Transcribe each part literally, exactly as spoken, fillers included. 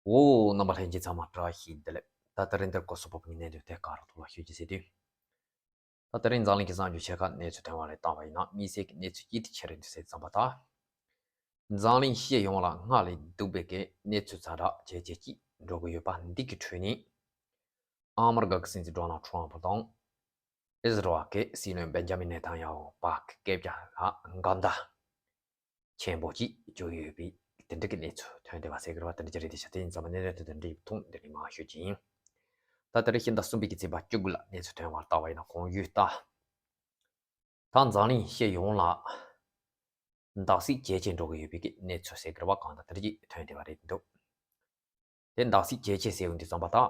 འོ། རྣམ་པ་ལྷན་རྒྱས་ཚང་མ་བཀྲ་ཤིས་བདེ་ལེགས། ད་ལྟ་རིང་འདིར་གོ་སོ་ཕོབ་ངའི་གནད་དོན་ཐད་ཀར་ཐོག་ལ་ཤོད་ཀྱི་ཟེར་དུས། ད་ལྟ་རིང་འཛམ་གླིང་གི་གསར་འགྱུར་ཆེ་ཁག་གནས་ཚུལ་ཐོན་པ་རེད། བལྟས་པ་ཡིན་ན་དམིགས་བསལ་གྱི་གནས་ཚུལ་གཅིག་དེ་ཆེ་རེད་འདུག་ཟེར་ཙམ་པ་ད། འཛམ་གླིང་སྤྱི་ཡོངས་ལ་སྔར་ལས་སྡུག་པའི་གི་གནས་ཚུལ་ཛ་དྲག་ཇེ་ཆེ་ཅིག་འགྲོ་གི་ཡོད་པ་འདི་གི་ཁྲོད་ནས། ཨ་མི་རི་ཀ་གི་སྲིད་འཛིན་ཌོ་ནལ་ཊམ་ཕུ་དང་། ཨིས་ར་ཨེལ་གྱི་སྲིད་བློན་བེན་ཇ་མིན་ནེ་ཐན་ཡ་ཧུ་བར་གྱི་སྐད་ཆ་ལ་འགལ་ཟླ་ཆེན་པོ་ཅིག་བྱུང་ཡོད་པའི་དེ་འདྲ་གི་གནས་ཚུལ་ཐོན་བསྡད་པ་ཟེར་གི་རེད་པ། དེ་འདྲ་ཅིག་རེད་དེ་ཤག་དེ་ཡིན་ཙང་གནད་དོན་དེ་དང་འབྲེལ་བའི་ཐོག་འདི་ནས་མར་ཞུ་གི་ཡིན། ད་ལྟ་རེ་ཕྱི་ཟླ་གསུམ་པའི་གི་ཚེས་པ་བཅུ་དགུ་ལ་གནས་ཚུལ་ཐོན་པར་བལྟས་པ་ཡིན་ན། གོང་ཞུས་ལྟར། ད་འཛམ་གླིང་སྤྱི་ཡོངས་ལ་འདག་སྲིད་ཇེ་ཆེ་འགྲོ་གི་ཡོད་པའི་གི་གནས་ཚུལ་ཟེར་གི་རེད་པ། གང་ལྟར་དེ་འདྲ་ཅིག་ཐོན་བསྡད་པ་རེད་འདུག་དེ་འདག་སྲིད་ཇེ་ཆེ་ཟེར་ཡོང་དུས་ཙམ་པ་ད།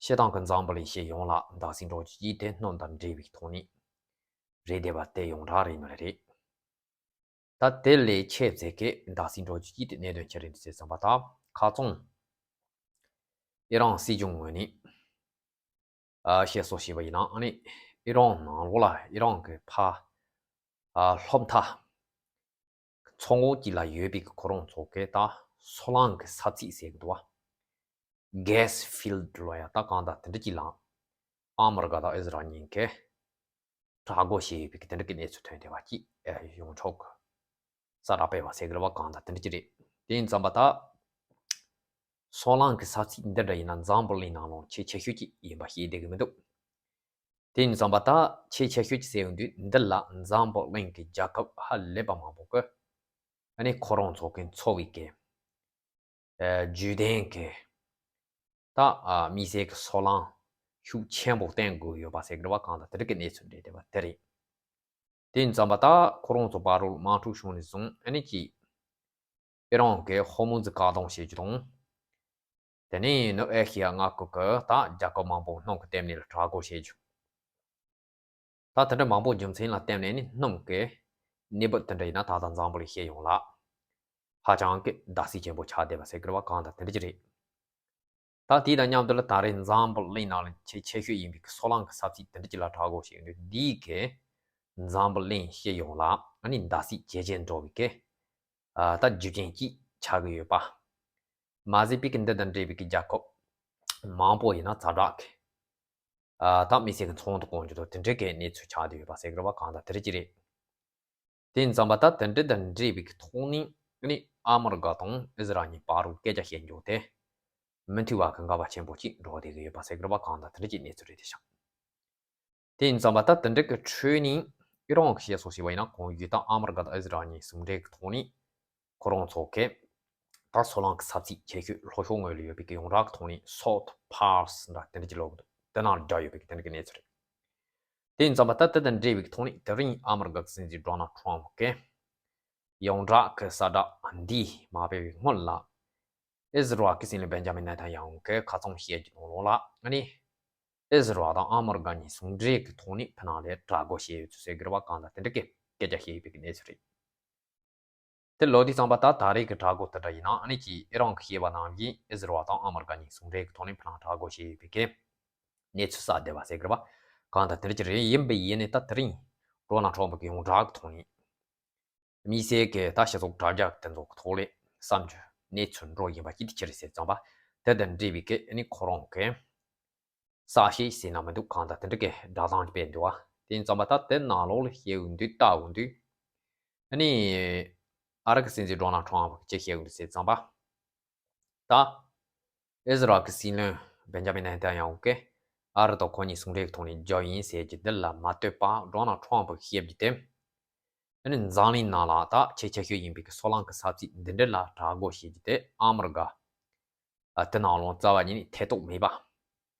སྤྱིར་བཏང་གི་འཛམ་བུ་གླིང་སྤྱི་ཡོངས་ལ་འདག་སྲིད་འགྲོ་རྒྱུ་ཅིག་དེ་སྣུམ་དང་འབྲེལ་བའི་ཐོག་ནས་རེད་བསྡད་པ་དེ་ཡོངས་གྲགས་རེད་ནོ་རེད། ད་དེ་ལས་ཆེས་མཛེས་ཀྱི་འདག་སྲིད་འགྲོ་རྒྱུ་ཅིག་དེ་གནད་དོན་ཆེ་རེད་འདུག་ཟེར་ཙམ་པ་ད། ཁ་སང་ཨི་རན་སྲིད་གཞུང་ངོས་ནས་ཨ་བཤད་སྲོལ་བྱས་པ་ཡིན་ན། ཨ་ནི་ཨི་རན་ནང་ལོགས་ལ་ཨི་རན་གྱི་ཕར་ཨ་སློབ་མཐར་མཚོ་ངོགས་ཀྱི་ལ་ཡོད་པའི་ཁོ་རང་ཚོ་གི་ད་སོལ་རླངས་ཀྱི་ས་ཚིགས་ཟེར་གི་འདུག་བ། གེ་སི་ཕིལ་ཌི་ལ་ཡ་ད་གང་ལྟར་དེ་འདྲ་ཅིག་ལ་ཨ་མི་རི་ཀ་དང་ཨིས་ར་ཨེལ་གཉིས་ཀས་དྲག་རྒོལ་བྱས་ཡོད་པའི་དེ་འདྲ་གི་གནས་ཚུལ་ཐོན་བསྡད་པ་ཅིག་ཨེ་ཡོངས་གྲགས་ཀྱི་གསལ་བསྒྲགས་སྤེལ་བ་ཟེར་གི་རེད་པ། གང་ལྟར་དེ་འདྲ་ཅིག་རེད། དེ་ཡིན་ཙམ་པ་ད། སོལ་རླངས་ཀྱི་ས་ཚིགས་འདི་འདྲ་ཡིན་ན་འཛམ་བུ་གླིང་ནང་ལོགས་ཆེས་ཆེ་ཤོས་ཅིག་ཡིན་པ་ཤེས་བསྡད་ཀྱི་མི་འདུག་དེ་ཡིན་ཙམ་པ་ད་ཆེས་ཆེ་ཤོས་ཅིག་ཟེར་ཡོང་དུས་འདི་ལ་འཛམ་བུ་གླིང་གི་རྒྱལ་ཁབ་ཧ་ལས་པ་མང་པོ་གི་ཨ་ནི་ཁོ་རང་ཚོ་གི་འཚོ་བའི་གི་ཨ་བརྒྱུད་ལྡན་གྱི་ད་ཨ་དམིགས་བསལ་གྱི་སོལ་རླངས་ཤུགས་ཆེན་པོ་བཏོན་དགོས་ཡོད་པ་ཟེར་གི་རེད་པ། གང་ལྟར་དེ་འདྲ་གི་གནས་ཚུལ་འདྲ་བསྡད་པ་དེ་རེད། དེ་ཡིན་ཙམ་པ་ད་ཁོ་རང་ཚོ་བར་དུ་དམག་འཁྲུག་བྱུང་ནས་བཟུང་ཨ་ནི་ཅིག་ཨི་རན་གྱིས་ཧོར་མུ་ཛི་བཀག་སྡོམ་བྱེད་རྒྱུ་དང་། དེ་ནས་ནུབ་ཨེ་ཤི་ཡ་མངའ་ཁུལ་གྱི་ད་རྒྱལ་ཁབ་མང་པོ་སྣུམ་གྱི་ལྟེ་གནས་ལ་དྲག་རྒོལ་བྱེད་རྒྱུ། ད་དེ་འདྲ་མང་པོ་རྒྱུ་མཚན་ལ་བརྟེན་ནས་ནི་སྣུམ་གྱི་གནས་བབ་དེ་འདྲ་ཡིན་ན་ད་ལྟ་འཛམ་བུ་གླིང་སྤྱི་ཡོངས་ལ་ཧ་ཅང་གི་འདག་སྲིད་ཆེན་པོ་ཆགས་བསྡད་པ་ཟེར་གི་རེད་པ། གང་ལྟར་དེ་འདྲ་ཅིག་རེད། ད་དེ་དང་མཉམ་དུ་ལ་ད་རེས་འཛམ་བུ་གླིང་ནང་ལ་ཆེས་ཆེ་ཤོས་ཡིན་པའི་སོལ་རླངས་ཀྱི་ས་ཚིགས་དེ་འདྲ་ཅིག་ལ་དྲག་རྒོལ་བྱས་ཡོད་དུས་འདིའི་གི་འཛམ་བུ་གླིང་སྤྱི་ཡོངས་ལ་ཨ་ནི་འདག་སྲིད་ཇེ་ཆེར་འགྲོ་བའི་གི་ཨ་ད་རྒྱུ་རྐྱེན་ཅིག་ཆགས་ཀྱི་ཡོད་པ། མ་ཟད་པའི་གི་འདི་དང་འབྲེལ་བའི་གི་རྒྱལ་ཁབ་མང་པོ་ཡིན་ན་ཛ་དྲག་གི་ཨ་ད་དམིགས་བསལ་གྱི་ཚོང་དུ་གོང་ཆུ་དང་དེ་འདྲའི་གི་གནས་ཚུལ་ཆགས་བསྡད་ཡོད་པ་ཟེར་གི་རེད་པ། གང་ལྟར་དེ་འདྲ་ཅིག་རེད། དེ་ཡིན་ཙམ་པ་ད་དེ་འདྲ་དང་འབྲེལ་བའི་གི་ཐོག་ནས་ནི་ཨ་མི་རི་ཀ་དང་ཨིས་ར་ཨེལ་གཉིས་བར་དུ་སྐད་ཆ་བཤད་རྒྱུ་དེ་མུ་མཐུད་པ་གི་འགལ་བ་ཆེན་པོ་ཅིག་འགྲོ་བསྡད་ཀྱི་ཡོད་པ་ཟེར་གི་རེད་པ། གང་ལྟར་དེ་འདྲ་ཅིག་གནས་ཚུལ་རེད་དེ་ཤག་དེ་ཡིན་ཙམ་པ་ད་དེ་འདྲ་གི་ཁྲོད་ནས་ཨི་རན་གྱིས་བཤད་སྲོལ་བྱས་པ་ཡིན་ན། གོང་ཞུས་ལྟར་ཨ་མི་རི་ཀ་དང་ཨིས་ར་ཨེལ་གཉིས་ཟུང་འབྲེལ་གྱི་ཐོག་ནས་ཁོ་རང་ཚོ་གི་ད་སོལ་རླངས་ཀྱི་ས་ཚིགས་ཆེ་ཤོས་ལྷོ་ཕྱོགས་ངོས་ལ་ཡོད་པའི་གི་ཡོངས་གྲགས་ཀྱི་ཐོག་ནས་སོལ་ཊི་པ་སི་འདྲ་དེ་འདྲ་ཅིག་ལབ་ཀྱི་འདུག་དེ་ནང་ལ་བསྒྲགས་ཡོད་པའི་གི་དེ་འདྲ་གི་གནས་ཚུལ་རེད། དེ་ཡིན་ཙམ་པ་ད་དེ་དང་འབྲེལ་བའི་གི་ཐོག་ནས་དེ་རིང་ཨ་མི་རི་ཀ་གི་སྲིད་འཛིན་ཌོ་ནལ་ཊམ་ཕུ་གིས་ཡོངས་གྲགས་ཀྱི་གསལ་བསྒྲགས་འདི་མ་སྤེལ་བའི་སྔོན་ལ། ཨིས་ར་ཨེལ་གྱི་སྲིད་བློན་བེན་ཇ་མིན་ནེ་ཐན་ཡ་ཧུ་གིས་ཁ་སང་བཤད་རྒྱུ་ནང་ལོགས་ལ་ཨ་ནི། ཨིས་ར་ཨེལ་དང་ཨ་མི་རི་ཀ་གཉིས་ཟུང་འབྲེལ་གྱི་ཐོག་ནས་ཕ་ནང་ལ་དྲག་རྒོལ་བྱས་ཡོད་ཚུལ་ཟེར་གི་རེད་པ། གང་ལྟར་དེ་འདྲ་གི་སྐད་ཆ་བཤད་ཡོད་པའི་གི་གནས་ཚུལ་རེད། དེ་ལོ་དུས་ཙམ་པ་ད་ད་རེས་ཀྱི་དྲག་རྒོལ་དེ་འདྲ་ཡིན་ན་ཨ་ནི་ཅིག་ཨི་རན་གྱིས་བཤད་པ་ནང་བཞིན་ཨིས་ར་ཨེལ་དང་ཨ་མི་རི་ཀ་གཉིས་ཟུང་འབྲེལ་གྱི་ཐོག་ནས་ཕ་ནང་དྲག་རྒོལ་བྱས་ཡོད་པའི་གི་གནས་ཚུལ་གསལ་བསྡད་པ་ཟེར་གི་རེད་པ། གང་ལྟར་དེ་འདྲ་ཅིག་རེད། ཡིན་པ་ཡིན་ནའི་ད་དེ་རིང་ཌོ་ནལ་ཊམ་ཕུ་གིས་ཡོངས་གྲགས་ཀྱི་ཐོག་ནས། དམིགས་བསལ་གྱི་ད་སྤྱི་ཚོགས་དྲ་རྒྱ་དེ་ཚོ་གི་ཐོག་ལ་བསམ་རྒྱུ་གནས་ཚུལ་འགྲོ་བཞིན་པ་ཅིག་དེ་ཅི་རེད་ཟེར་ཙམ་པ། དེ་དང་འབྲེལ་བའི་གི་ཨ་ནི་ཁོ་རང་གི་གསལ་བཤད་ཟེར་ན་མི་འདུག་གང་ལྟར་དེ་འདྲ་གི་བསྒྲགས་གཏམ་ཅིག་སྤེལ་འདུག་བ། དེ་ཡིན་ཙམ་པ་ད་དེ་ནང་ལོགས་ལ་བཤད་ཡོང་དུས་ལྟ་ཡོང་དུས། ཨ་ནི་ཨ་རི་གི་སྲིད་འཛིན་ཌོ་ནལ་ཊམ་ཕུ་གིས་ཅི་བཤད་ཡོང་དུས་ཟེར་ཙམ་པ། ད་ཨིས་ར་ཨེལ་གྱི་སྲིད་བློན་བེན་ཇ་མིན་ནེ་ཐན་ཡ་ཧུ་གིས་ཨ་རི་དང་ཁོ་གཉིས་ཟུང་འབྲེལ་གྱི་ཐོག་ནས་རྒྱབ་ཡིན་ཟེར་རྒྱུ་འདི་ལ་མ་ལྟོས་པར་ཌོ་ནལ་ཊམ་ཕུ་གིས་བཤད་རྒྱུ་དེ། ཨ་ནི་འཛམ་གླིང་ནང་ལ་ད་ཆེས་ཆེ་ཤོས་ཡིན་པའི་གི་སོལ་རླངས་ཀྱི་ས་ཚིགས་འདི་འདྲ་ལ་དྲག་རྒོལ་བྱེད་རྒྱུ་དེ་ཨ་མི་རི་ཀ་ཨ་དེ་ནང་ལོགས་རྩ་བ་ཉིད་ནས་ཐེ་གཏོགས་མེད་པ།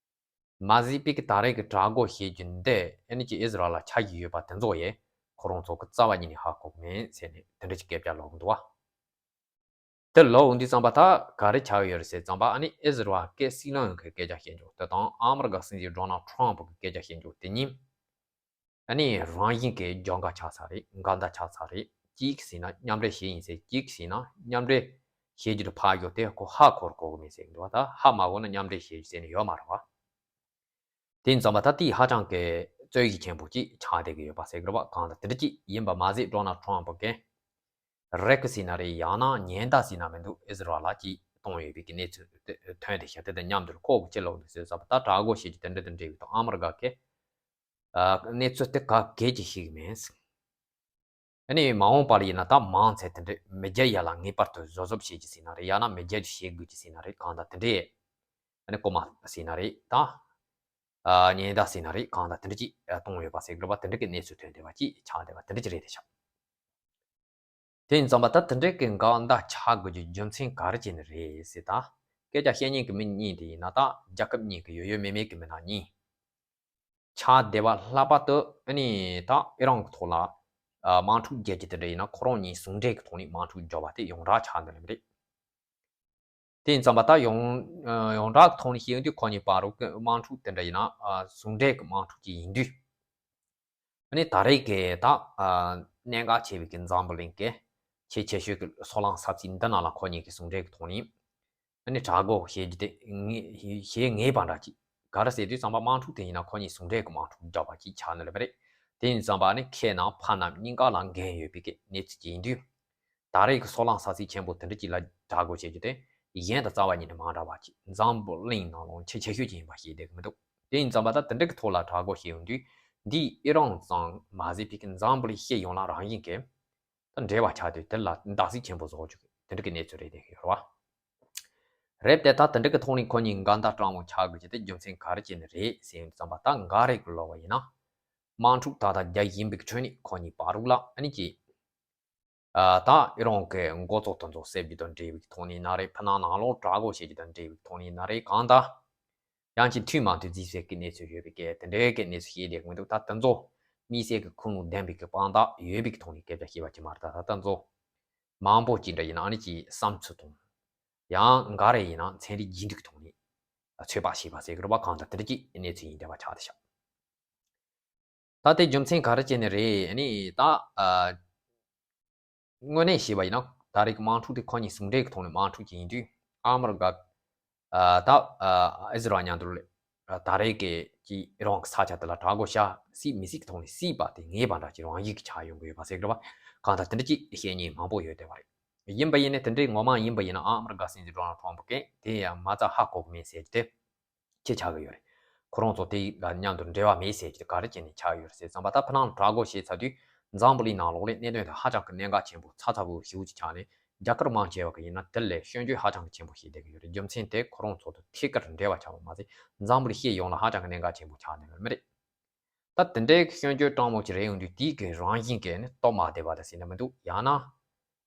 མ་ཟད་པའི་གི་ད་རེས་ཀྱི་དྲག་རྒོལ་བྱེད་རྒྱུ་འདི་ཨ་ནི་ཅིག་ཨིས་ར་ཨེལ་ལ་ཆགས་ཀྱི་ཡོད་པ་དེ་ཚོ་ཡང་ཁོ་རང་ཚོ་གིས་རྩ་བ་ཉིད་ནས་ཧ་གོ་གི་མེད་ཟེར་ནས་དེ་འདྲ་ཅིག་སྐད་ཆ་ལབ་ཀྱི་འདུག་བ། དེ་ལབ་ཡོང་དུས་ཙམ་པ་ད་ག་རེ་ཆགས་ཡོད་རེད་ཟེར་ཙམ་པ། ཨ་ནི་ཨིས་ར་ཨེལ་གྱི་སྲིད་བློན་གྱི་སྐད་ཆ་བཤད་རྒྱུ་དེ་དང་ཨ་མི་རི་ཀ་སྲིད་འཛིན་ཌོ་ནལ་ཊམ་ཕུ་གི་སྐད་ཆ་བཤད་རྒྱུ་དེ་གཉིས། ཨ་ནི་རང་བཞིན་གྱིས་རྒྱབ་འགལ་ཆགས་ཚར་རེད། འགལ་ཟླ་ཆགས་ཚར་རེད། གཅིག་གིས་ཟེར་ན་མཉམ་འབྲེལ་བྱས་ཡིན་ཟེར། གཅིག་གིས་ཟེར་ན་མཉམ་འབྲེལ་བྱེད་རྒྱུ་དེ་ཕར་ཞོག་དེ་ཁོ་ཧ་གོ་རུ་གོ་གི་མེད་ཟེར་གི་འདུག་བ། ད་ཧ་མ་གོ་ན་མཉམ་འབྲེལ་བྱེད་རྒྱུ་ཟེར་ནས་ཡོད་མ་རེད་བ། དེ་ཡིན་ཙམ་པ་ད་དེ་ཧ་ཅང་གི་རྩོད་གཞི་ཆེན་པོ་ཅིག་ཆགས་བསྡད་ཀྱི་ཡོད་པ་ཟེར་གི་རེད་བ། གང་ལྟར་དེ་འདྲ་ཅིག་ཡིན་པ་མ་ཟད་ཌོ་ནལ་ཊམ་ཕུ་གིས་རེད་ཀྱི་ཟེར་ན་རེད། ཡང་ན་ཉེན་བརྡ་ཟེར་ན་མི་འདུག་ཨིས་ར་ཨེལ་ལ་ཅིག་ བཏང་ཡོད་པའི་གི་གནས་ཚུལ་དེ་ཐོན་ཏེ་ཤག་དེ་དང་མཉམ་དུ་ཁོ་གི་ཅི་ལོག་འདུག་ཟེར་ཙམ་པ་ད་དྲག་རྒོལ་བྱེད་རྒྱུ་དེ་འདྲ་དང་འབྲེལ་བའི་ཐོག་ཨ་མི་རི་ཀ་གི་གནས་ཚུལ་དེ་ག་གེ་ཅིག་ཤེས་ཀྱི་མེད། ཨ་ནི་མ་འོངས་པར་ཡིན་ན་ད་མང་ཚད་དེ་འདྲའི་མི་རྒྱལ་ཡ་ལ་ངེས་པར་དུ་བཟོ་བཟོ་བྱེད་ཀྱི་ཟིན་ན་རེད། ཡང་ན་མི་རྒྱལ་བྱེད་དགོས་ཀྱི་ཟིན་ན་རེད། གང་ལྟར་དེ་འདྲའི་ཨ་ནི་གོ་མ་ཟིན་ན་རེད། ད་ཉེན་བརྡ་ཟིན་ན་རེད། གང་ལྟར་དེ་འདྲ་ཅིག་གཏོང་ཡོད་པ་ཟེར་དགོས་པ་དེ་འདྲ་གི་གནས་ཚུལ་ཐོན་བསྡད་པ་ཅིག་ཆགས་བསྡད་པ་དེ་འདྲ་ཅིག་རེད་དེ་ཆགས། དེ་ཡིན་ཙང་པ་ད་དེ་འདྲའི་གི་འགལ་ཟླ་ཆགས་དགོས་ཀྱི་རྒྱུ་མཚན་ག་རེ་བྱས་ནས་རེད་ཟེར། ད་སྐད་ཆ་བཤད་མཁན་གྱི་མི་གཉིས་དེ་ཡིན་ན་ད་རྒྱལ་ཁབ་གཉིས་ཀྱི་ཡོད་ཡོད་མེད་མེད་ཀྱི་མི་སྣ་གཉིས། ཆགས་བསྡད་པ་ལྷག་པར་དུ་ཨ་ནི་ད་ཨི་རན་གྱི་ཐོག་ལ་དམག་འཁྲུག་རྒྱག་རྒྱུ་དེ་འདྲ་ཡིན་ན་ཁོ་རང་གཉིས་ཟུང་འབྲེལ་གྱི་ཐོག་ནས་དམག་འཁྲུག་རྒྱག་པ་དེ་ཡོངས་གྲགས་ཆགས་འདུག་ལབ་རེད། དེ་ཡིན་ཙང་པ་ད་ཡོངས་ཡོངས་གྲགས་ཀྱི་ཐོག་ནས་བཤད་ཡོང་དུས་ཁོ་གཉིས་བར་དུ་དམག་འཁྲུག་དེ་འདྲ་ཡིན་ན་ཟུང་འབྲེལ་གྱི་དམག་འཁྲུག་ཅིག་ཡིན་དུས། ཨ་ནི་ད་རེས་ཀྱི་ད་གནད་འགག་ཆེ་བའི་གི་འཛམ་བུ་གླིང་གི་ཆེས་ཆེ་ཤོས་ཀྱི་སོལ་རླངས་ས་ཚིགས་འདི་ནང་ལ་ཁོ་གཉིས་ཀྱི་ཟུང་འབྲེལ་གྱི་ཐོག་ནས་ཨ་ནི་དྲག་རྒོལ་བྱེད་རྒྱུ་དེ་ངེས་བྱེད་ངེས་པ་འདྲ་ཅིག་ག་རེ་ཟེར་དུས་ཙམ་པ་དམག་འཁྲུག་དེ་ཡིན་ན་ཁོ་གཉིས་ཟུང་འབྲེལ་གྱི་དམག་འཁྲུག་རྒྱག་པ་ཅིག་ཆགས་ནི་ལབ་པ་རེད། དེ་ཡིན་ཙམ་པ་ཨ་ནི་ཁེ་ནང་ཕ་ནང་གཉིས་ཀ་ལ་འགན་ཡོད་པའི་གི་གནས་ཚུལ་ཅིག་ཡིན་དུས། ད་རེས་ཀྱི་སོལ་རླངས་ས་ཚིགས་ཆེན་པོ་དེ་འདྲ་ཅིག་ལ་དྲག་རྒོལ་བྱེད་རྒྱུ་དེ་གཞན་དང་རྩ་བ་ཉིད་ནས་མ་འདྲ་བ་ཅིག་འཛམ་བུ་གླིང་ནང་ལོགས་ཆེས་ཆེ་ཤོས་ཅིག་ཡིན་པ་ཤེས་བསྡད་ཀྱི་མི་འདུག་དེ་ཡིན་ཙང་པ་ད་དེ་འདྲ་གི་ཐོག་ལ་དྲག་རྒོལ་བྱེད་ཡོང་དུས་འདིས་ཨི་རན་ཙམ་མ་ཟད་པའི་གི་འཛམ་བུ་གླིང་སྤྱི་ཡོངས་ལ་རང་བཞིན་གྱི་ད་འབྲེལ་བ་ཆགས་དུས་དེ་ལ་བརྡབ་གསིག་ཆེན་པོ་བཟོ་རྒྱུ་དེ་འདྲ་གི་གནས་ཚུལ་རེད་བསྡད་ཀྱི་ཡོད་རེད་བ། རེད་དེ་ད་དེ་འདྲ་གི་ཐོག་ནས་ཁོ་གཉིས་འགལ་ཟླ་སྤྲང་བོ་ཆགས་དགོས་ཀྱི་དེ་རྒྱུ་མཚན་ག་རེ་བྱས་ནས་རེད་ཟེར་ཡོང་དུས་ཙམ་པ་ད་འགའ་རེ་གི་ལབ་པ་ཡིན་ན། དམག་འཁྲུག་ད་ལྟ་རྒྱག་བཞིན་པའི་ཁྲོད་ནས་ཁོ་གཉིས་བར་དུ་ལ་ཨ་ནི་ཅིག་ད་ཨི་རན་གྱི་འགོ་གཙོ་དེ་ཚོ་བསད་རྒྱུ་དང་འབྲེལ་བའི་ཐོག་ནས་ན་རེད། ཕྱི་ནང་ནང་ལོགས་དྲག་རྒོལ་བྱེད་རྒྱུ་དང་འབྲེལ་བའི་ཐོག་ནས་ན་རེད། གང་ལྟར་ཡང་ཅིག་མཐུན་མ་མཐུན་རྫིག་ཟེར་གྱི་གནས་ཚུལ་ཡོད་པའི་སྐད་དེ་འདྲའི་གི་གནས་ཚུལ་བཤད་བསྡད་ཀྱི་མི་འདུག་ད་དེ་ཚོ་དམིགས་བསལ་གྱི་ཁུངས་ལུང་ལྡན་པའི་གི་དཔང་རྟགས་ཡོད་པའི་གི་ཐོག་ནས་སྐད་ཆ་བཤད་པ་ཅིག་མ་རེད། ད་ད་དེ་ཚོ་མང་པོ་ཅིག་འདྲ་ཡིན་ན་ཨ་ནི་ཅིག་བསམ་ཚུལ་དང་ཡང་འགའ་རེ་ཡིན་ན་ཚན་རིག་རྒྱུན་སྒྲིག་གི་ཐོག་ནས་ཚོད་དཔག་བྱས་པ་ཟེར་གྱི་རེད་པ། གང་ལྟར་དེ་འདྲ་ཅིག་གནས་ཚུལ་ཡིན་བསྡད་པ་ཆགས་བསྡད་ཤག་ད་དེ་རྒྱུ་མཚན་ག་རེ་བྱས་ནས་རེད། ཨ་ནི་ད་ཨ་དངོས་གནས་བཤད་པ་ཡིན་ན་ད་རེས་ཀྱི་དམག་འཁྲུག་དེ་ཁོ་གཉིས་ཟུང་འབྲེལ་གྱི་ཐོག་ནས་དམག་འཁྲུག་ཅིག་ཡིན་དུས་ཨ་མི་རི་ཀ་ཨ་ད་ཨ་ཨི་ཟི་རལ་མཉམ་དུ་ལ་ཨ་ད་རེས་ཀྱི་ཀྱི་ཨི་རན་གྱི་ས་ཆ་དེ་ལ་དྲག་རྒོལ་བྱ་སྲིད་མི་སྲིད་ཀྱི་ཐོག་ནས་སྲིད་པ་དེ་ངེས་པ་འདྲ་ཅིག་རང་བཞིན་གྱི་ཆགས་ཡོང་གི་ཡོད་པ་ཟེར་གི་རེད་པ། གང་ལྟར་དེ་འདྲ་ཅིག་བཤད་མཁན་མང་པོ་ཡོད་བསྡད་པ་རེད། ཡིན་པ་ཡིན་ནའི་དེ་འདྲའི་ངོ་མ་ཡིན་པ་ཡིན་ན་ཨ་མི་རི་ཀ་སྲིད་འཛིན་ཌོ་ནལ་ཊམ་ཕ་གིས་དེ་ཡང་མ་རྩ་ཧ་གོ་གི་མེད་ཟེར་གྱི་དེ་ཅི་ཆགས་ཀྱི་ཡོད་རེད། ཁོ་རང་ཚོ་དེ་ལ་མཉམ་དུ་འབྲེལ་བ་མེད་ཟེར་གྱི་དེ་ག་རེ་བྱས་ནས་ཆགས་ཡོད་རེད་ཟེར་ཙམ་པ་ད་ཕ་ནང་དྲག་རྒོལ་བྱས་ཚར་དུས་འཛམ་བུ་གླིང་ནང་ལོགས་ལ་གནད་དོན་དེ་ཧ་ཅང་གི་གནད་འགག་ཆེན་པོ་ཚ་ཚ་བོ་ཞེ་པོ་ཅིག་ཆགས་ནས་རྒྱ་གར་མང་ཆེ་བ་གི་ཡིན་ན་དེ་ལས་སྐྱོན་བརྗོད་ཧ་ཅང་གི་ཆེན་པོ་བྱས་བསྡད་ཀྱི་ཡོད་རེད། རྒྱུ་མཚན་དེ་ཁོ་རང་ཚོ་དང་ཐད་ཀར་འབྲེལ་བ་ཆགས་པ་མ་ཟད་འཛམ་བུ་གླིང་སྤྱི་ཡོངས་ལ་ཧ་ཅང་གི་གནད་འགག་ཆེན་པོ་ཆགས་བསྡད་ཡོད་མི་རེད། ད་དེ་འདྲའི་སྐྱོན་བརྗོད་སྤྲང་མོ་ཅིག་རེད་ཡོང་དུས་དེའི་གི་རང་བཞིན་གྱི་ནི་སྟོབས་མ་བདེ་བ་དང་ཟེར་ན་མི་འདུག་ཡང་ན་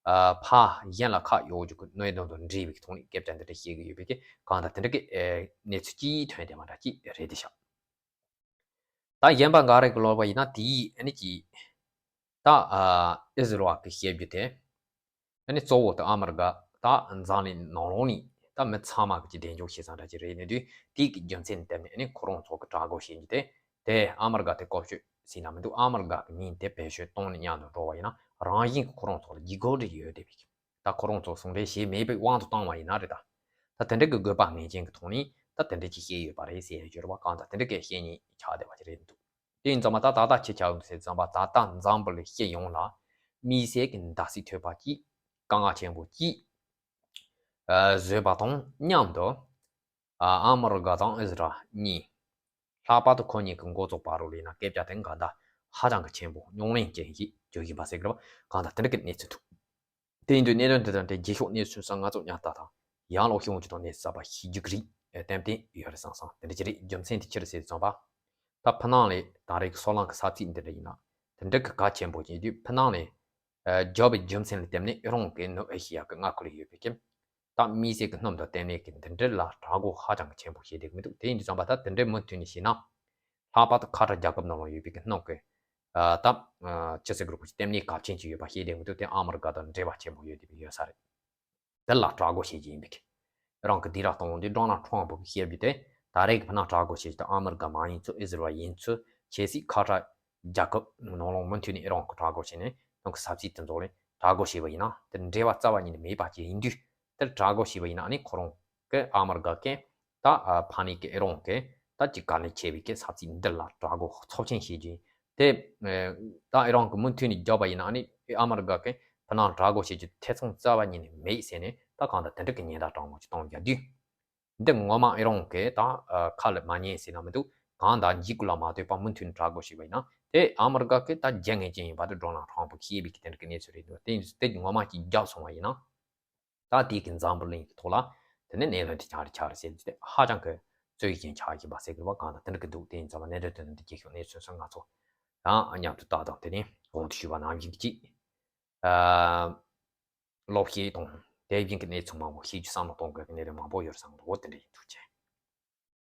ཨ་ཕ་གཞན་ལ་ཁ་གཡོག་རྒྱུ་གི་གནད་དོན་དང་འབྲེལ་བའི་ཐོག་ནས་སྐད་ཆ་འདི་འདྲ་བཤད་གི་ཡོད་པའི་གི་གང་ལྟར་དེ་འདྲ་གི་ཨེ་གནས་ཚུལ་ཅིག་ཐོན་བསྡད་པ་འདྲ་ཅིག་རེད་དེ་ཤག་ད་གཞན་པ་འགའ་རེ་གི་ལབ་པ་ཡིན་ན་དེའི་ཨ་ནི་ཅིག་ད་ཨ་ཨི་ཟི་རལ་གི་བཤད་རྒྱུ་དེ། ཨ་ནི་གཙོ་བོ་དེ་ཨ་མི་རི་ཀ་ད་འཛམ་གླིང་ནང་ལོགས་ནས་ད་མི་ཚང་མ་གི་ཅིག་གདེང་འཇོག་བྱེད་ས་འདྲ་ཅིག་རེད་ནི་དུས་དེའི་གི་རྒྱུ་མཚན་བརྟེན་ནས་ཨ་ནི་ཁོ་རང་ཚོ་གི་དྲག་རྒོལ་བྱེད་རྒྱུ་དེ་དེ་ཨ་མི་རི་ཀ་དེ་བཀོལ་སྤྱོད་ཟེར་ན་མི་འདུག་ཨ་མི་རི་ཀ་གི་མིང་དེ་བེད་སྤྱོད་གཏོང་ནས་མཉམ་དུ་འགྲོ་བ་ཡིན་ན་རང་བཞིན་གི་ཁོ་རང་ཚོ་ལ་ལྗིད་ཁོག་འདྲ་ཡོད་བསྡད་པའི་གི་ད་ཁོ་རང་ཚོ་ཟུང་འབྲེལ་བྱས་མེད་པའི་དབང་དུ་བཏང་བ་ཡིན་ན་རེད། ད་ད་དེ་འདྲ་གི་དགོས་པ་ངེས་ཅན་གི་ཐོག་ནས་ད་དེ་འདྲ་ཅིག་བཤད་ཡོད་པ་རེད་ཟེར་ཡ་ཡོད་རེད་བ། གང་ལྟར་དེ་འདྲ་གི་བཤད་མཁན་ཆགས་བསྡད་པ་ཅིག་རེད་འདུག་དེ་ཡིན་ཙང་མ་ད་ད་ལྟ་ཅི་ཆགས་ཡོད་ཟེར་ཙང་མ་ད་ལྟ་འཛམ་བུ་གླིང་སྤྱི་ཡོངས་ལ་དམིགས་བསལ་གྱི་བརྡབ་གསིག་ཐེབས་པ་གཅིག་དཀའ་ངལ་ཆེན་པོ་གཅིག་ཨ་བཟོས་པ་དང་མཉམ་དུ་ཨ་ཨ་མི་རི་ཀ་དང་ཨི་ཟི་རལ་གཉིས་ལྷག་པར་དུ་ཁོ་གཉིས་ཀྱི་འགོ་གཙོ་བར་དུ་ལ་ཡིན་ན་སྐད་ཆ་དེ་འགའ་ད་ཧ་ཅང་གི་ཆེན་པོ་རྙོག་གླེང་ཅན་ཞིག་བརྗོད་བཞིན་པ་ཟེར་གི་རེད་བ། གང་ལྟར་དེ་འདྲ་གི་གནས་ཚུལ་འདུག་དེ་ཡིན་དུས་གནད་དོན་འདི་དང་འབྲེལ་རྗེས་ཕྱོགས་གནས་ཚུལ་སོགས་ང་ཚོ་ཉར་ལྟ་དང་ཡང་ལོག་ཤོང་རྒྱུ་དང་གནས་ཚུལ་གསར་པ་ཤེས་རྒྱུ་གི་རིགས་ཏན་ཏན་ཡོད་རེད་བསམ་སོང་། དེ་འདྲ་ཅིག་རེད། རྒྱུ་མཚན་དེ་ཅི་རེད་ཟེར་ཙམ་པ། ད་ཕ་ནང་ལས་ད་རེས་ཀྱི་སོལ་རླངས་ཀྱི་ས་ཚིགས་འདི་འདྲ་ཡིན་ན་དེ་འདྲ་གི་གལ་ཆེན་པོ་ཅིག་ཡིན་དུས་ཕ་ནང་ལས་རྒྱབ་པའི་རྒྱུ་མཚན་ལ་བརྟེན་ནས་ཨི་རན་གྱི་ནུབ་ཨེ་ཤི་ཡ་གི་མངའ་ཁུལ་ལ་ཡོད་པའི་ཀྱི་ད་དམིགས་བསལ་གྱི་སྣུམ་དང་ལྟེ་གནས་ཀྱི་འདི་འདྲ་ལ་དྲག་རྒོལ་ཧ་ཅང་གི་ཆེན་པོ་བྱེད་བསྡད་ཀྱི་མི་འདུག་དེ་ཡིན་དུས་ཙམ་པ་ད་དེ་འདྲའི་མུ་མཐུད་ནས་བྱས་ན་ལྷག་པར་དུ་ཁ་ཏྲ་རྒྱལ་ཁབ་ནང་ལ་ཡོད་པའི་ཀྱི་སྣུམ་གྱི་ཨ་ད་ཨ་ཅི་ཟེར་དགོས་རེད། ལྟེ་གནས་གལ་ཆེན་ཅིག་ཡོད་པ་བྱེད་བསྡད་ཀྱི་མི་འདུག་དེ་ཨ་མི་རི་ཀ་དང་འབྲེལ་བ་ཆེན་པོ་ཡོད་བསྡད་པའི་ཡོད་ས་རེད། དེ་ལ་དྲག་རྒོལ་བྱེད་ཀྱི་ཡིན་པའི་ཀྱི་ཨི་རན་གྱི་སྡིགས་ར་གཏོང་འོང་དུས་ཌོ་ནལ་ཊམ་ཕ་གིས་བཤད་རྒྱུ་དེ་ད་རེས་ཀྱི་ཕ་ནང་དྲག་རྒོལ་བྱེད་ཀྱི་དང་ཨ་མི་རི་ཀ་མ་ཡིན་ཚུལ་ཨི་ཟི་རལ་ཡིན་ཚུལ་གལ་སྲིད་ཁ་ཏྲ་རྒྱལ་ཁབ་ནང་ལོགས་མུ་མཐུད་ནས་ཨི་རན་གྱིས་དྲག་རྒོལ་བྱས་ནས་ཁོང་གི་ས་ཚིགས་དེ་ཚོ་ལ་དྲག་རྒོལ་བྱས་པ་ཡིན་ན་དེ་འབྲེལ་བ་རྩ་བ་ཉིད་ནས་མེད་པ་ཅིག་ཡིན་དུས་དེར་དྲག་རྒོལ་བྱས་པ་ཡིན་ན་ཨ་ནི་ཁོ་རང་གི་ཨ་མི་རི་ཀ་གི་ད་ཕ་ནས་ཀྱི་ཨི་རན་གྱི་ད་ཅིག་དཀའ་ལས་ཆེ་བའི་གི་ས་ཚིགས་འདི་ལ་དྲག་རྒོལ་ཚབས་ཆེན་བྱེད་རྒྱུ་ཡིན། དེ་ད་ཨི་རན་གྱིས་མུ་མཐུད་ནས་རྒྱབ་པ་ཡིན་ན་ཨ་ནི་ཨ་མི་རི་ཀ་གི་ཕ་ནང་དྲག་རྒོལ་བྱེད་རྒྱུ་ཐེ་ཚོམ་རྩ་བ་ཉིད་ནས་མེད་ཟེར་ནས་ ད་གང་ལྟར་དེ་འདྲ་གི་ཉེན་བརྡ་དྲང་མོ་ཅིག་གཏོང་རྒྱག་དུས། འདི་ངོ་མ་ཨེ་རང་གི་ད་ཁ་ལ་མ་ཉན་ཟེར་ན་མི་འདུག་གང་ལྟར་འཇིགས་སྐུལ་ལ་མ་ལྟོས་པ་མུ་མཐུད་དྲག་དགོས་ཞིག་པ་ཡིན་ན། དེ་ཨ་མི་རི་ཀ་གི་ད་རྒྱལ་ངེས་ཅན་ཡིན་པ་དེ་ཌོ་ནལ་ཊམ་ཕུ་ཤེས་པའི་གི་དེ་འདྲ་གི་གནས་ཚུལ་རེད་འདུག་དེ་དེ་ངོ་མ་ཅིག་རྒྱབ་སོང་བ་ཡིན་ན། ད་དེའི་གི་འཛམ་བུ་གླིང་གི་ཐོག་ལ་དེ་ནས་གནས་ལུགས་དེ་ཆགས་རེད་ཆགས་རེད་ཟེར་དུས་དེ་ཧ་ཅང་གི་རྩོད་ཡི་ཅན་ཆགས་ཀྱི་པ་ཟེར་གི་རེད་པ། གང་ལྟར་དེ་འདྲ་གི་འདུག་དེ་ཡིན་ཙང་ལ་གནད་དོན་དེ་འདི་རྒྱལ་ཁབ་གནས་ཚུལ་སོགས་ང་ཚོ་ཡང་མཉམ་དུ་ལྟ་དང་། དེ་ནས་གོང་དུ་ཞུས་པ་ནང་བཞིན་གཅིག་ཨ། སློབ་གཞི་དང་དེ་བཞིན་གྱི་གནས་ཚུལ་མང་པོ་ཤེས་རྒྱུ་བསམ་བློ་གཏོང་དགོས་ཀྱི་གནད་དོན་མང་པོ་ཡོད་བསམ་གི་འདུག་འོ་དེ་འདྲ་ཡིན། ཐུགས་རྗེ་ཆེ།